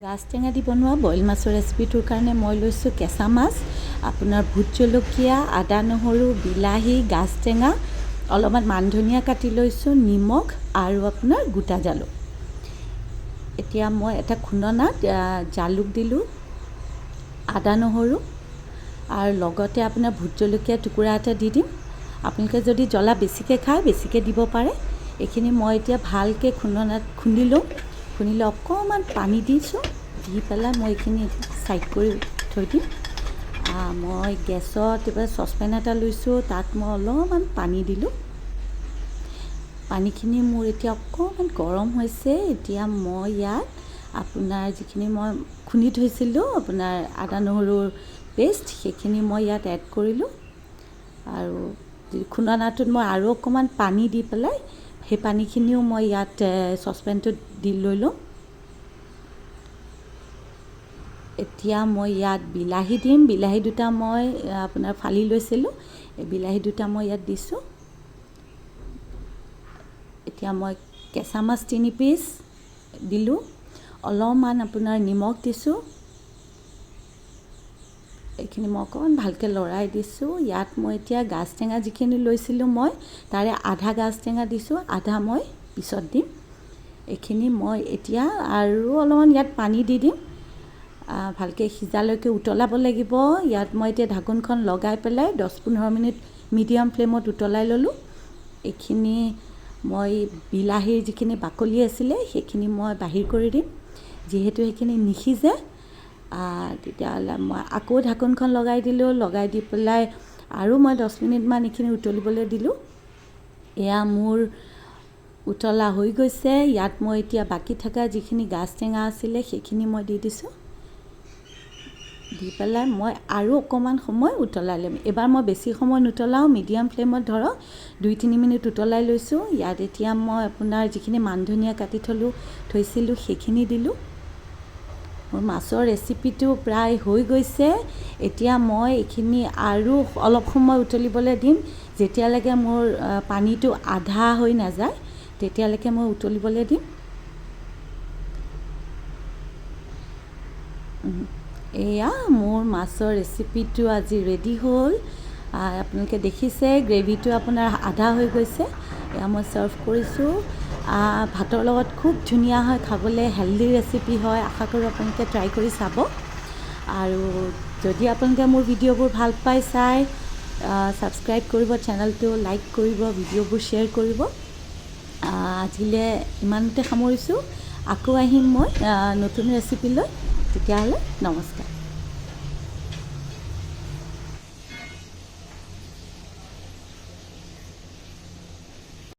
গাজ টেঙা দি বনোৱা বইল মাছৰ ৰেচিপিটোৰ কাৰণে মই লৈছোঁ কেঁচা মাছ, আপোনাৰ ভোট জলকীয়া, আদা নহৰু, বিলাহী, গাজ টেঙা, অলপমান মান ধনিয়া কাটি লৈছোঁ, নিমখ আৰু আপোনাৰ গোটা জালুক। এতিয়া মই এটা খুন্দনাত জালুক দিলোঁ, আদা নহৰু আৰু লগতে আপোনাৰ ভোট জলকীয়া টুকুৰা এটা দি দিম। আপোনালোকে যদি জ্বলা বেছিকৈ খায় বেছিকৈ দিব পাৰে। এইখিনি মই এতিয়া ভালকৈ খুন্দনাত খুন্দি ল'ম। খুন্দিলে অকণমান পানী দিছোঁ, দি পেলাই মই এইখিনি ছাইড কৰি থৈ দিম। মই গেছত এবাৰ চচপেন এটা লৈছোঁ, তাত মই অলপমান পানী দিলোঁ। পানীখিনি মোৰ এতিয়া অকণমান গৰম হৈছে। এতিয়া মই ইয়াত আপোনাৰ যিখিনি মই খুন্দি থৈছিলোঁ আপোনাৰ আদা নহৰুৰ পেষ্ট, সেইখিনি মই ইয়াত এড কৰিলোঁ। আৰু খুন্দনাটোত মই আৰু অকণমান পানী দি পেলাই সেই পানীখিনিও মই ইয়াত চচপেনটোত দি লৈ ল'ম। এতিয়া মই ইয়াত বিলাহী দিম। বিলাহী দুটা মই আপোনাৰ ফালি লৈছিলোঁ, এই বিলাহী দুটা মই ইয়াত দিছোঁ। এতিয়া মই কেঁচা মাছ 3 পিচ দিলোঁ, অলপমান আপোনাৰ নিমখ দিছোঁ। এইখিনি মই অকণমান ভালকৈ লৰাই দিছোঁ। ইয়াত মই এতিয়া গাজ টেঙা যিখিনি লৈছিলোঁ মই তাৰে আধা গাজ টেঙা দিছোঁ, আধা মই পিছত দিম। এইখিনি মই এতিয়া আৰু অলপমান ইয়াত পানী দি দিম। ভালকৈ সিজালৈকে উতলাব লাগিব। ইয়াত মই এতিয়া ঢাকোনখন লগাই পেলাই 10-15 মিনিট মিডিয়াম ফ্লেমত উতলাই ল'লোঁ। এইখিনি মই বিলাহীৰ যিখিনি বাকলি আছিলে সেইখিনি মই বাহিৰ কৰি দিম, যিহেতু সেইখিনি নিসিজে। তেতিয়াহ'লে মই আকৌ ঢাকোনখন লগাই দিলোঁ। লগাই দি পেলাই আৰু মই 10 মিনিটমান এইখিনি উতলিবলৈ দিলোঁ। এয়া মোৰ উতলা হৈ গৈছে। ইয়াত মই এতিয়া বাকী থকা যিখিনি গাজ টেঙা আছিলে সেইখিনি মই দি দিছোঁ। দি পেলাই মই আৰু অকণমান সময় উতলাই ল'ম। এইবাৰ মই বেছি সময় নুতলাওঁ, মিডিয়াম ফ্লেমত ধৰক 2-3 মিনিট উতলাই লৈছোঁ। ইয়াত এতিয়া মই আপোনাৰ যিখিনি মান ধনিয়া কাটি থৈছিলোঁ সেইখিনি দিলোঁ। মোৰ মাছৰ ৰেচিপিটো প্ৰায় হৈ গৈছে। এতিয়া মই এইখিনি আৰু অলপ সময় উতলিবলৈ দিম, যেতিয়ালৈকে মোৰ পানীটো আধা হৈ নাযায় তেতিয়ালৈকে মই উতলিবলৈ দিম। এয়া মোৰ মাছৰ ৰেচিপিটো আজি ৰেডি হ'ল। আপোনালোকে দেখিছে গ্ৰেভিটো আপোনাৰ আধা হৈ গৈছে। এয়া মই ছাৰ্ভ কৰিছোঁ। ভাতৰ লগত খুব ধুনীয়া হয় খাবলৈ, হেল্ডি ৰেচিপি হয়। আশা কৰোঁ আপোনালোকে ট্ৰাই কৰি চাব। আৰু যদি আপোনালোকে মোৰ ভিডিঅ'বোৰ ভাল পায় চাই ছাবস্ক্ৰাইব কৰিব চেনেলটো, লাইক কৰিব, ভিডিঅ'বোৰ শ্বেয়াৰ কৰিব। আজিলৈ ইমানতে সামৰিছোঁ। আকৌ আহিম মই নতুন ৰেচিপি লৈ। তেতিয়াহ'লে নমস্কাৰ।